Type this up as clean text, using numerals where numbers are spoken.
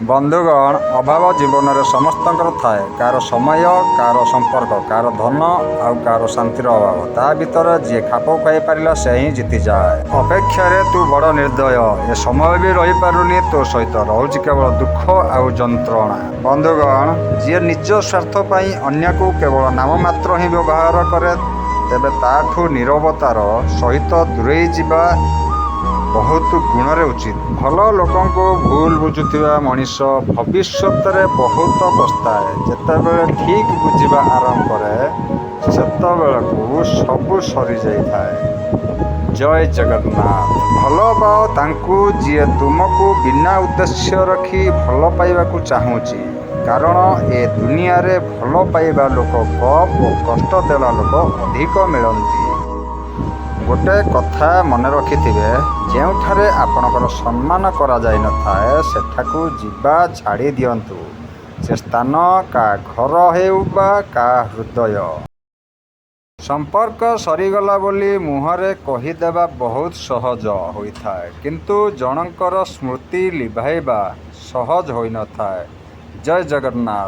ବନ୍ଧୁଗଣ, ଅଭାବ ଜୀବନରେ ସମସ୍ତଙ୍କର ଥାଏ। କାହାର ସମୟ, କାହାର ସମ୍ପର୍କ, କାହାର ଧନ ଆଉ କାହାର ଶାନ୍ତିର ଅଭାବ। ତା ଭିତରେ ଯିଏ ଖାପ ଖୁଆଇ ପାରିଲା, ସେ ହିଁ ଜିତିଯାଏ। ଅପେକ୍ଷାରେ ତୁ ବଡ଼ ନିର୍ଦ୍ଦୟ। ଏ ସମୟ ବି ରହିପାରୁନି ତୋ ସହିତ, ରହୁଛି କେବଳ ଦୁଃଖ ଆଉ ଯନ୍ତ୍ରଣା। ବନ୍ଧୁଗଣ, ଯିଏ ନିଜ ସ୍ୱାର୍ଥ ପାଇଁ ଅନ୍ୟକୁ କେବଳ ନାମମାତ୍ର ହିଁ ବ୍ୟବହାର କରେ, ତେବେ ତାଠୁ ନିରବତାର ସହିତ ଦୂରେଇ ଯିବା ବହୁତ ଗୁଣରେ ଉଚିତ। ଭଲ ଲୋକଙ୍କୁ ଭୁଲ ବୁଝୁଥିବା ମଣିଷ ଭବିଷ୍ୟତରେ ବହୁତ ପସ୍ତାଏ। ଯେତେବେଳେ ଠିକ୍ ବୁଝିବା ଆରମ୍ଭ କରେ, ସେତେବେଳକୁ ସବୁ ସରିଯାଇଥାଏ। ଜୟ ଜଗନ୍ନାଥ। ଭଲ ପାଅ ତାଙ୍କୁ, ଯିଏ ତୁମକୁ ବିନା ଉଦ୍ଦେଶ୍ୟ ରଖି ଭଲ ପାଇବାକୁ ଚାହୁଁଛି। କାରଣ ଏ ଦୁନିଆରେ ଭଲ ପାଇବା ଲୋକ କମ୍ ଓ କଷ୍ଟ ଦେଲା ଲୋକ ଅଧିକ ମିଳନ୍ତି। ଗୋଟେ କଥା ମନେ ରଖିଥିବେ, ଯେଉଁଠାରେ ଆପଣଙ୍କର ସମ୍ମାନ କରାଯାଇନଥାଏ, ସେଠାକୁ ଯିବା ଛାଡ଼ି ଦିଅନ୍ତୁ। ସେ ସ୍ଥାନ କାହା ଘର ହେଉ ବା କାହା ହୃଦୟ। ସମ୍ପର୍କ ସରିଗଲା ବୋଲି ମୁହଁରେ କହିଦେବା ବହୁତ ସହଜ ହୋଇଥାଏ, କିନ୍ତୁ ଜଣଙ୍କର ସ୍ମୃତି ଲିଭାଇବା ସହଜ ହୋଇନଥାଏ। ଜୟ ଜଗନ୍ନାଥ।